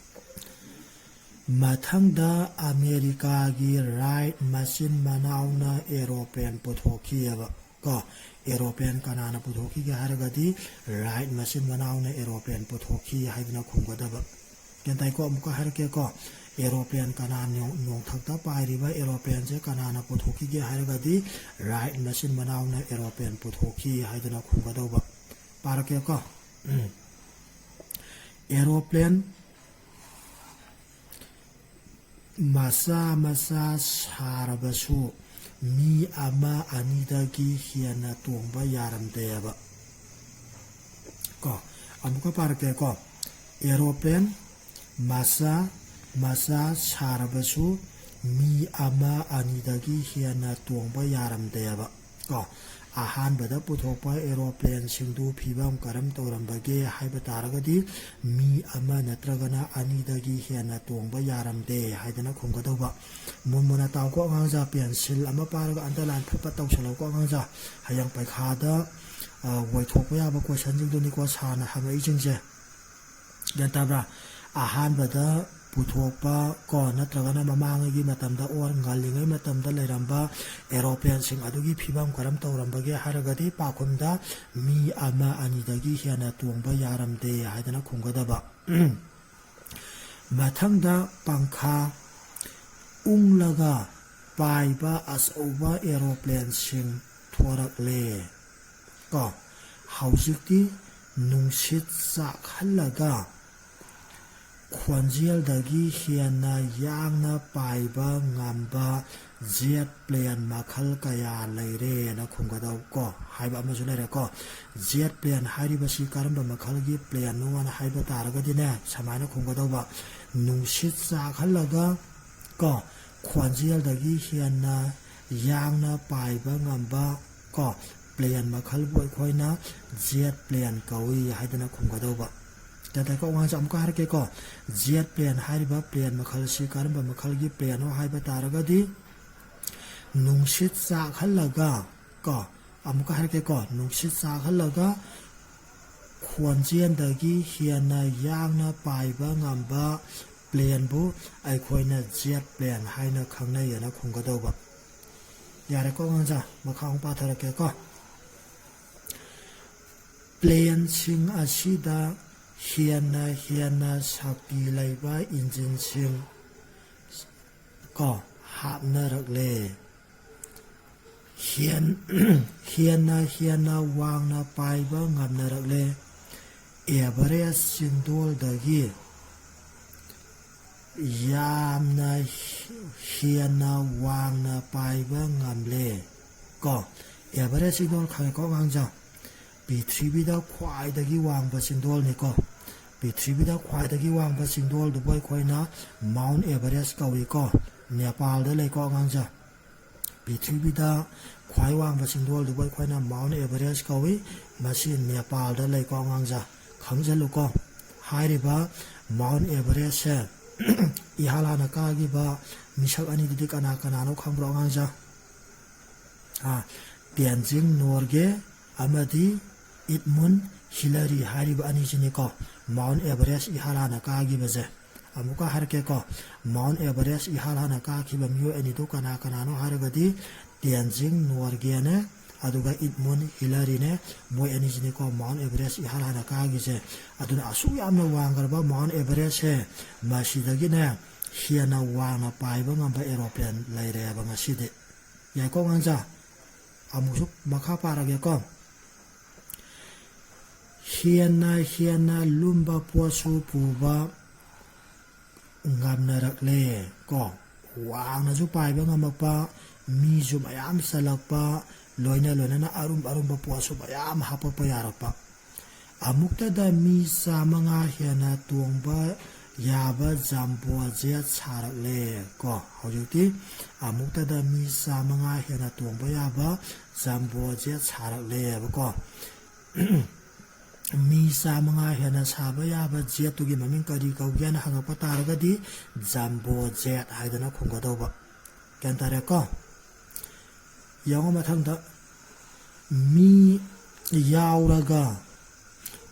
ꯃꯊꯪꯗ ꯑꯃꯦꯔꯤꯀꯥꯒꯤ ꯔꯥꯏꯠ ꯃꯆꯤꯟ ꯃꯅꯥꯎꯅ aeroplane ꯄꯨꯊꯣꯛꯈꯤꯑꯕ꯫ ꯀꯣ, aeroplane ꯀꯅꯥꯅ ꯄꯨꯊꯣꯛꯈꯤꯒꯦ ꯍꯥꯏꯔꯒꯗꯤ ꯔꯥꯏꯠ ꯃꯆꯤꯟ ꯃꯅꯥꯎꯅ aeroplane ꯄꯨꯊꯣꯛꯈꯤ ꯍꯥꯏꯗꯅ ꯈꯨꯝꯒꯗꯕ꯫ ꯒ꯭ꯌꯥꯟ ꯇꯥꯏꯀꯣ? ꯑꯃꯨꯛꯀ ꯍꯥꯏꯔꯛꯀꯦꯀꯣ, aeroplane ꯀꯅꯥ ꯅꯣꯡ-, ꯅꯣꯡꯊꯛꯇ ꯄꯥꯏꯔꯤꯕ aeroplaneꯁꯦ ꯀꯅꯥꯅ ꯄꯨꯊꯣꯛꯈꯤꯒꯦ ꯍꯥꯏꯔꯒꯗꯤ ꯔꯥꯏꯠ ꯃꯆꯤꯟ ꯃꯅꯥꯎꯅ aeroplane ꯄꯨꯊꯣꯛꯈꯤ ꯍꯥꯏꯗꯅ ꯈꯨꯝꯒꯗꯧꯕ꯫ ꯄꯥꯔꯛꯀꯦꯀꯣ꯫ Aeroplane ꯃꯆꯥ ꯃꯆꯥ ꯁꯥꯔꯕꯁꯨ ꯃꯤ ꯑꯃ ꯑꯅꯤꯗꯒꯤ ꯍꯦꯟꯅ ꯇꯣꯡꯕ ꯌꯥꯔꯝꯗꯦꯕ꯫ ꯀꯣ, ꯑꯃꯨꯛꯀ ꯄꯥꯔꯛꯀꯦꯀꯣ꯫ Aeroplane ꯃꯆꯥ ꯃꯆꯥ ꯁꯥꯔꯕꯁꯨ ꯃꯤ ꯑꯃ ꯑꯅꯤꯗꯒꯤ ꯍꯦꯟꯅ ꯇꯣꯡꯕ ꯌꯥꯔꯝꯗꯦꯕ꯫ ꯀꯣ, ꯑꯍꯥꯟꯕꯗ ꯄꯨꯊꯣꯛꯄ aeroplaneꯁꯤꯡꯗꯨ ꯐꯤꯕꯝ ꯀꯔꯝ ꯇꯧꯔꯝꯕꯒꯦ ꯍꯥꯏꯕ ꯇꯥꯔꯒꯗꯤ, ꯃꯤ ꯑꯃ ꯅꯠꯇ꯭ꯔꯒꯅ ꯑꯅꯤꯗꯒꯤ ꯍꯦꯟꯅ ꯇꯣꯡꯕ ꯌꯥꯔꯝꯗꯦ ꯍꯥꯏꯗꯅ ꯈꯨꯝꯒꯗꯧꯕ꯫ ꯃꯨꯟ ꯃꯨꯟꯅ ꯇꯥꯎꯀꯣ ꯑꯉꯥꯡꯖꯥ, pencil ꯑꯃ ꯄꯥꯏꯔꯒ underline ꯐꯠ ꯐꯠ ꯇꯧꯁꯜꯂꯧꯀꯣ ꯑꯉꯥꯡꯖꯥ꯫ ꯍꯌꯦꯡ ꯄꯩꯈꯥꯗ, ꯑ, ꯑꯣꯏꯊꯣꯛꯄ ꯌꯥꯕ questionꯁꯤꯡꯗꯨꯅꯤꯀꯣ ꯁꯥꯔꯅ ꯍꯪꯉꯛꯏꯁꯤꯡꯁꯦ꯫ ꯒ꯭ꯌꯥꯟ ꯇꯥꯕ꯭ꯔꯥ? ꯑꯍꯥꯟꯕꯗ ꯄꯨꯊꯣꯛꯄ ꯀꯣ, ꯅꯠꯇ꯭ꯔꯒꯅ ꯃꯃꯥꯡꯉꯩꯒꯤ ꯃꯇꯝꯗ or ꯉꯜꯂꯤꯉꯩ ꯃꯇꯝꯗ ꯂꯩꯔꯝꯕ aeroplaneꯁꯤꯡ ꯑꯗꯨꯒꯤ ꯐꯤꯕꯝ ꯀꯔꯝ ꯇꯧꯔꯝꯕꯒꯦ ꯍꯥꯏꯔꯒꯗꯤ, ꯄꯥꯎꯈꯨꯝꯗ ꯃꯤ ꯑꯃ ꯑꯅꯤꯗꯒꯤ ꯍꯦꯟꯅ ꯇꯣꯡꯕ ꯌꯥꯔꯝꯗꯦ ꯍꯥꯏꯗꯅ ꯈꯨꯝꯒꯗꯕ꯫ ꯃꯊꯪꯗ ꯄꯪꯈꯥ ꯎꯪꯂꯒ ꯄꯥꯏꯕ ꯑꯆꯧꯕ aeroplaneꯁꯤꯡ ꯊꯣꯔꯛꯂꯦ꯫ ꯀꯣ, ꯍꯧꯖꯤꯛꯇꯤ ꯅꯨꯡꯁꯤꯠ ꯆꯥꯛꯍꯜꯂꯒ ꯈꯣꯟꯖꯦꯜꯗꯒꯤ ꯍꯦꯟꯅ ꯌꯥꯡꯅ ꯄꯥꯏꯕ ꯉꯝꯕ jet plane ꯃꯈꯜ ꯀꯌꯥ ꯂꯩꯔꯦꯅ ꯈꯨꯝꯒꯗꯧ ꯀꯣ ꯍꯥꯏꯕ ꯑꯃꯁꯨ ꯂꯩꯔꯦꯀꯣ꯫ Jet plane ꯍꯥꯏꯔꯤꯕꯁꯤ ꯀꯔꯝꯕ ꯃꯈꯜꯒꯤ planeꯅꯣꯅ ꯍꯥꯏꯕ ꯇꯥꯔꯒꯗꯤꯅꯦ, ꯁꯨꯃꯥꯏꯅ ꯈꯨꯝꯒꯗꯧꯕ: ꯅꯨꯡꯁꯤꯠ ꯆꯥꯛꯍꯜꯂꯒ ꯀꯣ, ꯈꯣꯟꯖꯦꯜꯗꯒꯤ ꯍꯦꯟꯅ ꯌꯥꯡꯅ ꯄꯥꯏꯕ ꯉꯝꯕ ꯀꯣ, plane ꯃꯈꯜꯕꯨ ꯑꯩꯈꯣꯏꯅ jet plane ꯀꯧꯏ ꯍꯥꯏꯗꯅ ꯈꯨꯝꯒꯗꯧꯕ꯫ ꯒ꯭ꯌꯥꯟ ꯇꯥꯏꯀꯣ? ꯑꯉꯥꯡꯁꯦ ꯑꯃꯨꯛꯀ ꯍꯥꯏꯔꯛꯀꯦꯀꯣ꯫ Jet plane ꯍꯥꯏꯔꯤꯕ plane ꯃꯈꯜꯁꯤ ꯀꯔꯝꯕ ꯃꯈꯜꯒꯤ planeꯅꯣ ꯍꯥꯏꯕ ꯇꯥꯔꯒꯗꯤ, ꯅꯨꯡꯁꯤꯠ ꯆꯥꯛꯍꯜꯂꯒ ꯀꯣ, ꯑꯃꯨꯛꯀ ꯍꯥꯏꯔꯛꯀꯦꯀꯣ, ꯅꯨꯡꯁꯤꯠ ꯆꯥꯛꯍꯜꯂꯒ ꯈꯣꯟꯖꯦꯜꯗꯒꯤ ꯍꯦꯟꯅ ꯌꯥꯡꯅ ꯄꯥꯏꯕ ꯉꯝꯕ planeꯕꯨ ꯑꯩꯈꯣꯏꯅ jet plane ꯍꯥꯏꯅ ꯈꯪꯅꯩ ꯍꯥꯏꯅ ꯈꯨꯝꯒꯗꯧꯕ꯫ ꯌꯥꯔꯦꯀꯣ ꯑꯉꯥꯡꯁꯥ? ꯃꯈꯥ ꯑꯃꯨꯛ ꯄꯥꯊꯔꯛꯀꯦꯀꯣ꯫ Planeꯁꯤꯡ ꯑꯁꯤꯗ ꯍꯦꯟꯅ ꯍꯦꯟꯅ ꯁꯛꯇꯤ ꯂꯩꯕ engineꯁꯤꯡ ꯀꯣ ꯍꯥꯞꯅꯔꯛꯂꯦ꯫ ꯍꯦꯟ-, ꯍꯦꯟꯅ ꯍꯦꯟꯅ ꯋꯥꯡꯅ ꯄꯥꯏꯕ ꯉꯝꯅꯔꯛꯂꯦ꯫ Everest ꯆꯤꯡꯗꯣꯜꯗꯒꯤ ꯌꯥꯝꯅ ꯍꯦꯟꯅ ꯋꯥꯡꯅ ꯄꯥꯏꯕ ꯉꯝꯂꯦ꯫ ꯀꯣ, Everest ꯆꯤꯡꯗꯣꯜ ꯈꯪꯉꯦꯀꯣ ꯑꯉꯥꯡꯁꯥ? ꯄ꯭ꯔꯤꯊꯤꯕꯤꯗ ꯈ꯭ꯋꯥꯏꯗꯒꯤ ꯋꯥꯡꯕ ꯆꯤꯡꯗꯣꯜꯅꯤꯀꯣ꯫ ꯄ꯭ꯔꯤꯊꯤꯕꯤꯗ ꯈ꯭ꯋꯥꯏꯗꯒꯤ ꯋꯥꯡꯕ ꯆꯤꯡꯗꯣꯜꯗꯨꯕꯨ ꯑꯩꯈꯣꯏꯅ ꯃꯥꯎꯟ ꯑꯦꯚꯔꯦꯁ ꯀꯧꯏꯀꯣ꯫ ꯅꯦꯄꯥꯜꯗ ꯂꯩꯀꯣ ꯑꯉꯥꯡꯁꯦ꯫ ꯄ꯭ꯔꯤꯊꯤꯕꯤꯗ ꯈ꯭ꯋꯥꯏ ꯋꯥꯡꯕ ꯆꯤꯡꯗꯣꯜꯗꯨꯕꯨ ꯑꯩꯈꯣꯏꯅ ꯃꯥꯎꯟ ꯑꯦꯚꯔꯦꯁ ꯀꯧꯏ꯫ ꯃꯁꯤ ꯅꯦꯄꯥꯜꯗ ꯂꯩꯀꯣ ꯑꯉꯥꯡꯁꯦ꯫ ꯈꯪꯖꯜꯂꯨꯀꯣ꯫ ꯍꯥꯏꯔꯤꯕ ꯃꯥꯎꯟ ꯑꯦꯚꯔꯦꯁꯁꯦ ꯏꯍꯥꯟ ꯍꯥꯟꯅ ꯀꯥꯈꯤꯕ ꯃꯤꯁꯛ ꯑꯅꯤꯗꯨꯗꯤ ꯀꯅꯥ ꯀꯅꯥꯅꯣ ꯈꯪꯕ꯭ꯔꯣ ꯑꯉꯥꯡꯁꯦ? ꯑꯥ, ꯇꯦꯟꯖꯤꯡ ꯅꯣꯔꯒꯦ ꯑꯃꯗꯤ ꯏꯗꯃꯨꯟ ꯍꯤꯂꯔꯤ ꯍꯥꯏꯔꯤꯕ ꯑꯅꯤꯁꯤꯅꯤꯀꯣ ꯃꯥꯎꯟ ꯑꯦꯚꯔꯦꯁ ꯏꯍꯥꯟ ꯍꯥꯟꯅ ꯀꯥꯈꯤꯕꯁꯦ꯫ ꯑꯃꯨꯛꯀ ꯍꯥꯏꯔꯛꯀꯦꯀꯣ, ꯃꯥꯎꯟ ꯑꯦꯚꯔꯦꯁ ꯏꯍꯥꯟ ꯍꯥꯟꯅ ꯀꯥꯈꯤꯕ ꯃꯤꯑꯣꯏ ꯑꯅꯤꯗꯨ ꯀꯅꯥ ꯀꯅꯥꯅꯣ ꯍꯥꯏꯔꯒꯗꯤ ꯇꯦꯟꯖꯤꯡ ꯅꯣꯔꯒꯦꯅꯦ, ꯑꯗꯨꯒ ꯏꯗꯃꯨꯟ ꯍꯤꯂꯔꯤꯅꯦ꯫ ꯃꯣꯏ ꯑꯅꯤꯁꯤꯅꯤꯀꯣ ꯃꯥꯎꯟ ꯑꯦꯚꯔꯦꯁ ꯏꯍꯥꯟ ꯍꯥꯟꯅ ꯀꯥꯈꯤꯁꯦ꯫ ꯑꯗꯨꯅ ꯑꯁꯨꯛ ꯌꯥꯝꯅ ꯋꯥꯡꯈ꯭ꯔꯕ ꯃꯥꯎꯟ ꯑꯦꯚꯔꯦꯁꯁꯦ ꯃꯁꯤꯗꯒꯤꯅꯦ ꯍꯦꯟꯅ ꯋꯥꯡꯅ ꯄꯥꯏꯕ ꯉꯝꯕ ꯑꯦꯔꯣꯄ꯭ꯂꯦꯟ ꯂꯩꯔꯦꯕ ꯉꯁꯤꯗꯤ꯫ ꯌꯥꯏꯀꯣ ꯑꯉꯥꯡꯁꯥ? ꯑꯃꯨꯛꯁꯨ ꯃꯈꯥ ꯄꯥꯔꯒꯦꯀꯣ꯫ ꯍꯦꯟꯅ ꯍꯦꯟꯅ ꯂꯨꯝꯕ ꯄꯣꯠꯁꯨ ꯄꯨꯕ ꯉꯝꯅꯔꯛꯂꯦ ꯀꯣ꯫ ꯋꯥꯡꯅꯁꯨ ꯄꯥꯏꯕ ꯉꯝꯃꯛꯄ, ꯃꯤꯁꯨ ꯃꯌꯥꯝ ꯆꯜꯂꯛꯄ, ꯂꯣꯏꯅ ꯂꯣꯏꯅꯅ ꯑꯔꯨꯝ ꯑꯔꯨꯝꯕ ꯄꯣꯠꯁꯨ ꯃꯌꯥꯝ ꯍꯥꯄꯛꯄ ꯌꯥꯔꯛꯄ꯫ ꯑꯃꯨꯛꯇꯗ ꯃꯤ ꯆꯥꯃꯉꯥ ꯍꯦꯟꯅ ꯇꯣꯡꯕ ꯌꯥꯕ ꯖꯝꯕꯣ ꯖꯦꯠ ꯁꯥꯔꯛꯂꯦ ꯀꯣ꯫ ꯍꯧꯖꯤꯛꯇꯤ ꯑꯃꯨꯛꯇꯗ ꯃꯤ ꯆꯥꯃꯉꯥ ꯍꯦꯟꯅ ꯇꯣꯡꯕ ꯌꯥꯕ ꯖꯝꯕꯣ ꯖꯦꯠ ꯁꯥꯔꯛꯂꯦꯕꯀꯣ꯫ ꯃꯤ ꯆꯥꯃꯉꯥ ꯍꯦꯟꯅ ꯁꯥꯕ ꯌꯥꯕ ꯖꯦꯠꯇꯨꯒꯤ ꯃꯃꯤꯡ ꯀꯔꯤ ꯀꯧꯒꯦꯅ ꯍꯪꯉꯛꯄ ꯇꯥꯔꯒꯗꯤ ꯖꯝꯕꯣ ꯖꯦꯠ ꯍꯥꯏꯗꯅ ꯈꯨꯝꯒꯗꯧꯕ꯫ ꯒ꯭ꯌꯥꯟ ꯇꯥꯔꯦꯀꯣ? ꯌꯦꯡꯉꯣ ꯃꯊꯪꯗ, ꯃꯤ ꯌꯥꯎꯔꯒ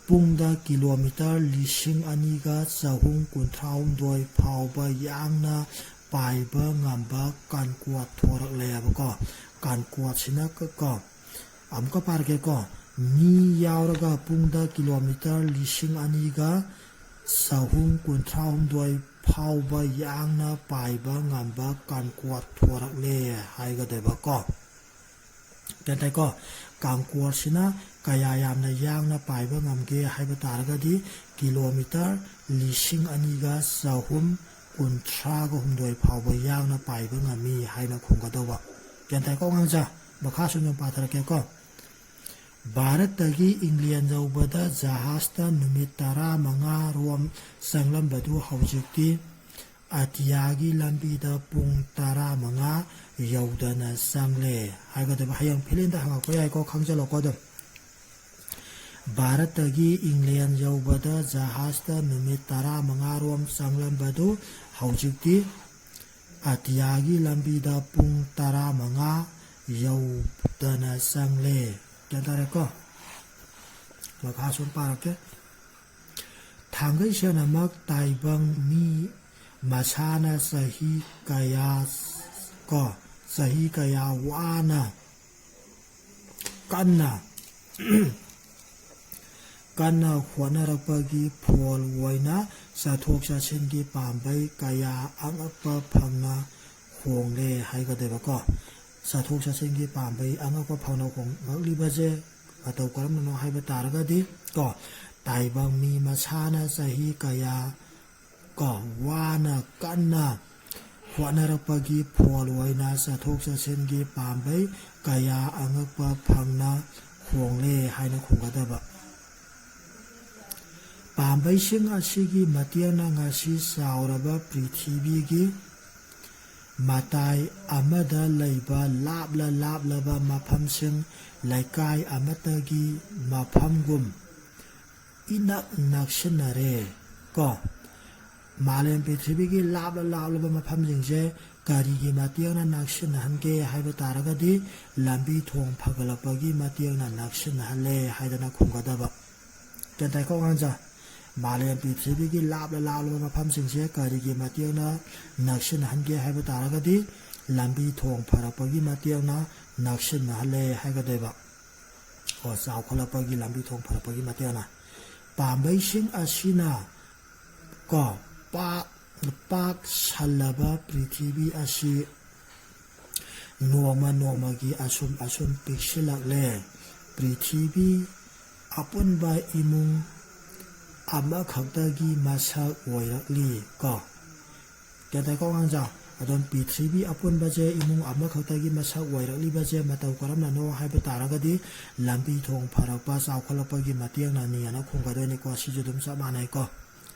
ꯄꯨꯡꯗ ꯀꯤꯂꯣꯃꯤꯇꯔ ꯂꯤꯁꯤꯡ ꯑꯅꯤꯒ ꯆꯍꯨꯝ ꯀꯨꯟꯊ꯭ꯔꯥꯍꯨꯝꯗꯣꯏ ꯐꯥꯎꯕ ꯌꯥꯡꯅ ꯄꯥꯏꯕ ꯉꯝꯕ ꯀꯥꯟꯀꯣꯠ ꯊꯣꯔꯛꯂꯦꯕꯀꯣ꯫ ꯀꯥꯟꯀꯣꯠꯁꯤꯅ ꯀ-, ꯀꯣ, ꯑꯃꯨꯛꯀ ꯄꯥꯔꯒꯦꯀꯣ꯫ ꯃꯤ ꯌꯥꯎꯔꯒ ꯄꯨꯡꯗ ꯀꯤꯂꯣꯃꯤꯇꯔ ꯂꯤꯁꯤꯡ ꯑꯅꯤꯒ ꯆꯍꯨꯝ ꯀꯨꯟꯊ꯭ꯔꯥꯍꯨꯝꯗꯣꯏ ꯐꯥꯎꯕ ꯌꯥꯡꯅ ꯄꯥꯏꯕ ꯉꯝꯕ ꯀꯥꯟꯀꯣꯠ ꯊꯣꯔꯛꯂꯦ ꯍꯥꯏꯒꯗꯣꯏꯕꯀꯣ꯫ ꯒ꯭ꯌꯥꯟ ꯇꯥꯏꯀꯣ? ꯀꯥꯡꯀꯣꯔꯁꯤꯅ ꯀꯌꯥ ꯌꯥꯝꯅ ꯌꯥꯡꯅ ꯄꯥꯏꯕ ꯉꯝꯒꯦ ꯍꯥꯏꯕ ꯇꯥꯔꯒꯗꯤ ꯀꯤꯂꯣꯃꯤꯇꯔ ꯂꯤꯁꯤꯡ ꯑꯅꯤꯒ ꯆꯍꯨꯝ ꯀꯨꯟꯊ꯭ꯔꯥꯒ ꯍꯨꯝꯗꯣꯏ ꯐꯥꯎꯕ ꯌꯥꯡꯅ ꯄꯥꯏꯕ ꯉꯝꯃꯤ ꯍꯥꯏꯅ ꯈꯨꯝꯒꯗꯧꯕ꯫ ꯒ꯭ꯌꯥꯟ ꯇꯥꯏꯀꯣ ꯑꯉꯥꯡꯁꯥ? ꯃꯈꯥ ꯁꯨꯝ ꯁꯨꯝ ꯄꯥꯊꯔꯛꯀꯦꯀꯣ꯫ ꯚꯥꯔꯠꯇꯒꯤ ꯏꯪꯂꯦꯟ ꯌꯧꯕꯗ ꯖꯍꯥꯖꯇ ꯅꯨꯃꯤꯠ ꯇꯔꯥꯃꯉꯥ ꯔꯣꯝ ꯆꯪꯂꯝꯕꯗꯨ ꯍꯧꯖꯤꯛꯇꯤ ꯑꯇꯤꯌꯥꯒꯤ ꯂꯝꯕꯤꯗ ꯄꯨꯡ ꯇꯔꯥꯃꯉꯥ ꯌꯧꯗꯅ ꯆꯪꯂꯦ ꯍꯥꯏꯒꯗꯕ꯫ ꯍꯌꯦꯡ ꯐꯤꯂꯦꯟꯗ ꯍꯪꯉꯛꯄ ꯌꯥꯏꯀꯣ, ꯈꯪꯖꯜꯂꯣꯀꯣ ꯑꯗꯨꯝ꯫ ꯚꯥꯔꯠꯇꯒꯤ ꯏꯪꯂꯦꯟ ꯌꯧꯕꯗ ꯖꯍꯥꯖꯇ ꯅꯨꯃꯤꯠ ꯇꯔꯥꯃꯉꯥ ꯔꯣꯝ ꯆꯪꯂꯝꯕꯗꯨ ꯍꯧꯖꯤꯛꯇꯤ ꯑꯇꯤꯌꯥꯒꯤ ꯂꯝꯕꯤꯗ ꯄꯨꯡ ꯇꯔꯥꯃꯉꯥ ꯌꯧꯗꯅ ꯆꯪꯂꯦ꯫ ꯒ꯭ꯌꯥꯟ ꯇꯥꯔꯦꯀꯣ? ꯃꯈꯥ ꯁꯨꯝ ꯄꯥꯔꯛꯀꯦ꯫ ꯊꯥꯡꯒꯩ ꯁꯦꯡꯅꯃꯛ ꯇꯥꯏꯕꯪ ꯃꯤ ꯃꯁꯥꯅ ꯆꯍꯤ ꯀꯌꯥ ꯀꯣ ꯆꯍꯤ ꯀꯌꯥ ꯋꯥꯅ ꯀꯟꯅ ꯀꯟꯅ ꯍꯣꯠꯅꯔꯛꯄꯒꯤ ꯐꯣꯜ ꯑꯣꯏꯅ ꯆꯠꯊꯣꯛ ꯆꯠꯁꯤꯟꯒꯤ ꯄꯥꯝꯕꯩ ꯀꯌꯥ ꯑꯉꯛꯄ ꯐꯪꯅ ꯍꯣꯡꯂꯦ ꯍꯥꯏꯒꯗꯣꯏꯕꯀꯣ꯫ ꯆꯠꯊꯣꯛ ꯆꯠꯁꯤꯟꯒꯤ ꯄꯥꯝꯕꯩ ꯑꯉꯛꯄ ꯐꯪꯅ ꯍꯣꯡꯂꯛꯂꯤꯕꯁꯦ ꯃꯇꯧ ꯀꯔꯝꯅꯅꯣ ꯍꯥꯏꯕ ꯇꯥꯔꯒꯗꯤ ꯀꯣ, ꯇꯥꯏꯕꯪ ꯃꯤ ꯃꯁꯥꯅ ꯆꯍꯤ ꯀꯌꯥ ꯀꯣ ꯋꯥꯅ ꯀꯟꯅ ꯍꯣꯠꯅꯔꯛꯄꯒꯤ ꯐꯣꯜ ꯑꯣꯏꯅ ꯆꯠꯊꯣꯛ ꯆꯠꯁꯤꯟꯒꯤ ꯄꯥꯝꯕꯩ ꯀꯌꯥ ꯑꯉꯛꯄ ꯐꯪꯅ ꯍꯣꯡꯂꯦ ꯍꯥꯏꯅ ꯈꯨꯝꯒꯗꯕ꯫ ꯄꯥꯝꯕꯩꯁꯤꯡ ꯑꯁꯤꯒꯤ ꯃꯇꯦꯡꯅ ꯉꯁꯤ ꯆꯥꯎꯔꯕ ꯄ꯭ꯔꯤꯊꯤꯕꯤꯒꯤ ꯃꯇꯥꯏ ꯑꯃꯗ ꯂꯩꯕ ꯂꯥꯞꯂ ꯂꯥꯞꯂꯕ ꯃꯐꯝꯁꯤꯡ, ꯂꯩꯀꯥꯏ ꯑꯃꯠꯇꯒꯤ ꯃꯐꯝꯒꯨꯝ ꯏꯅꯛ ꯅꯛꯁꯤꯟꯅꯔꯦ ꯀꯣ꯫ ꯃꯥꯂꯦꯝ ꯄ꯭ꯔꯤꯊꯤꯕꯤꯒꯤ ꯂꯥꯞꯂ ꯂꯥꯞꯂꯕ ꯃꯐꯝꯁꯤꯡꯁꯦ ꯀꯔꯤꯒꯤ ꯃꯇꯦꯡꯅ ꯅꯛꯁꯤꯟꯅꯍꯟꯒꯦ ꯍꯥꯏꯕ ꯇꯥꯔꯒꯗꯤ, ꯂꯝꯕꯤ ꯊꯣꯡ ꯐꯒꯠꯂꯛꯄꯒꯤ ꯃꯇꯦꯡꯅ ꯅꯛꯁꯤꯟꯅꯍꯜꯂꯦ ꯍꯥꯏꯗꯅ ꯈꯨꯝꯒꯗꯕ꯫ ꯒ꯭ꯌꯥꯟ ꯇꯥꯏꯀꯣ ꯑꯉꯥꯡꯁꯦ? ꯃꯥꯂꯦꯝ ꯄ꯭ꯔꯤꯊꯤꯕꯤꯒꯤ ꯂꯥꯞꯂ ꯂꯥꯞꯂꯕ ꯃꯐꯝꯁꯤꯡꯁꯦ ꯀꯔꯤꯒꯤ ꯃꯇꯦꯡꯅ ꯅꯛꯁꯤꯟꯅꯍꯟꯒꯦ ꯍꯥꯏꯕ ꯇꯥꯔꯒꯗꯤ, ꯂꯝꯕꯤ ꯊꯣꯡ ꯐꯔꯛꯄꯒꯤ ꯃꯇꯦꯡꯅ ꯅꯛꯁꯤꯟꯅꯍꯜꯂꯦ ꯍꯥꯏꯒꯗꯣꯏꯕ꯫ ꯀꯣ, ꯆꯥꯎꯈꯠꯂꯛꯄꯒꯤ ꯂꯝꯕꯤ ꯊꯣꯡ ꯐꯔꯛꯄꯒꯤ ꯃꯇꯦꯡꯅ꯫ ꯄꯥꯝꯕꯩꯁꯤꯡ ꯑꯁꯤꯅ ꯀꯣ ꯄꯥꯛ ꯄꯥꯛ ꯁꯜꯂꯕ ꯄ꯭ꯔꯤꯊꯤꯕꯤ ꯑꯁꯤ ꯅꯣꯡꯃ ꯅꯣꯡꯃꯒꯤ ꯑꯁꯨꯝ ꯑꯁꯨꯝ ꯄꯤꯛꯁꯤꯜꯂꯛꯂꯦ꯫ ꯄ꯭ꯔꯤꯊꯤꯕꯤ ꯑꯄꯨꯟꯕ ꯏꯃꯨꯡ ꯑꯃꯈꯛꯇꯒꯤ ꯃꯁꯛ ꯑꯣꯏꯔꯛꯂꯤ ꯀꯣ꯫ ꯒ꯭ꯌꯥꯟ ꯇꯥꯏꯀꯣ ꯑꯉꯥꯡꯁꯥ? ꯑꯗꯨꯝ ꯄ꯭ꯔꯤꯊꯤꯕꯤ ꯑꯄꯨꯟꯕꯁꯦ ꯏꯃꯨꯡ ꯑꯃꯈꯛꯇꯒꯤ ꯃꯁꯛ ꯑꯣꯏꯔꯛꯂꯤꯕꯁꯦ ꯃꯇꯧ ꯀꯔꯝꯅꯅꯣ ꯍꯥꯏꯕ ꯇꯥꯔꯒꯗꯤ, ꯂꯝꯕꯤ ꯊꯣꯡ ꯐꯔꯛꯄ, ꯆꯥꯎꯈꯠꯂꯛꯄꯒꯤ ꯃꯇꯦꯡꯅꯅꯤꯅ ꯈꯨꯝꯒꯗꯣꯏꯅꯤꯀꯣ꯫ ꯁꯤꯁꯨ ꯑꯗꯨꯝ ꯆꯞ ꯃꯥꯟꯅꯩꯀꯣ꯫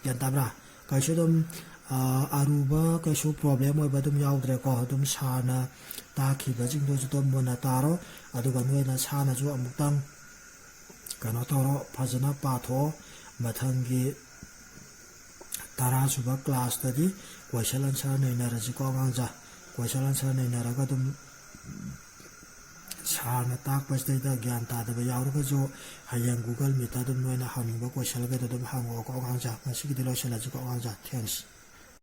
ꯒ꯭ꯌꯥꯟ ꯇꯥꯕ꯭ꯔꯥ? ꯀꯩꯁꯨ ꯑꯗꯨꯝ, ꯑ, ꯑꯔꯨꯕ ꯀꯩꯁꯨ ꯄ꯭ꯔꯣꯕ꯭ꯂꯦꯝ ꯑꯣꯏꯕ ꯑꯗꯨꯝ ꯌꯥꯎꯗ꯭ꯔꯦꯀꯣ꯫ ꯑꯗꯨꯝ ꯁꯥꯔꯅ ꯇꯥꯛꯈꯤꯕꯁꯤꯡꯗꯨꯁꯨ ꯑꯗꯨꯝ ꯃꯨꯟꯅ ꯇꯥꯔꯣ, ꯑꯗꯨꯒ ꯅꯣꯏ ꯅꯁꯥꯅꯁꯨ ꯑꯃꯨꯛꯇꯪ ꯀꯩꯅꯣ ꯇꯧꯔꯣ, ꯐꯖꯅ ꯄꯥꯊꯣꯛꯑꯣ꯫ ꯃꯊꯪꯒꯤ ꯇꯔꯥ ꯁꯨꯕ ꯀ꯭ꯂꯥꯁꯇꯗꯤ ꯀꯣꯏꯁꯟ ꯑꯟꯁꯔ ꯅꯩꯅꯔꯁꯤꯀꯣ ꯑꯉꯥꯡꯁꯥ꯫ ꯀꯣꯏꯁꯟ ꯑꯟꯁꯔ ꯅꯩꯅꯔꯒ ꯑꯗꯨꯝ ꯁꯥꯔꯅ ꯇꯥꯛꯄꯁꯤꯗꯩꯗ ꯒ꯭ꯌꯥꯟ ꯇꯥꯗꯕ ꯌꯥꯎꯔꯒꯁꯨ ꯍꯌꯦꯡ ꯒꯨꯒꯜ ꯃꯤꯠꯇ ꯑꯗꯨꯝ ꯅꯣꯏꯅ ꯍꯪꯅꯤꯡꯕ ꯀꯣꯏꯁꯟꯒꯗꯣ ꯑꯗꯨꯝ ꯍꯪꯉꯛꯑꯣꯀꯣ ꯑꯉꯥꯡꯁꯥ꯫ ꯉꯁꯤꯒꯤꯗꯤ ꯂꯣꯏꯁꯤꯜꯂꯁꯤꯀꯣ ꯑꯉꯥꯡꯁꯥ꯫ ꯊꯦꯡꯁ꯫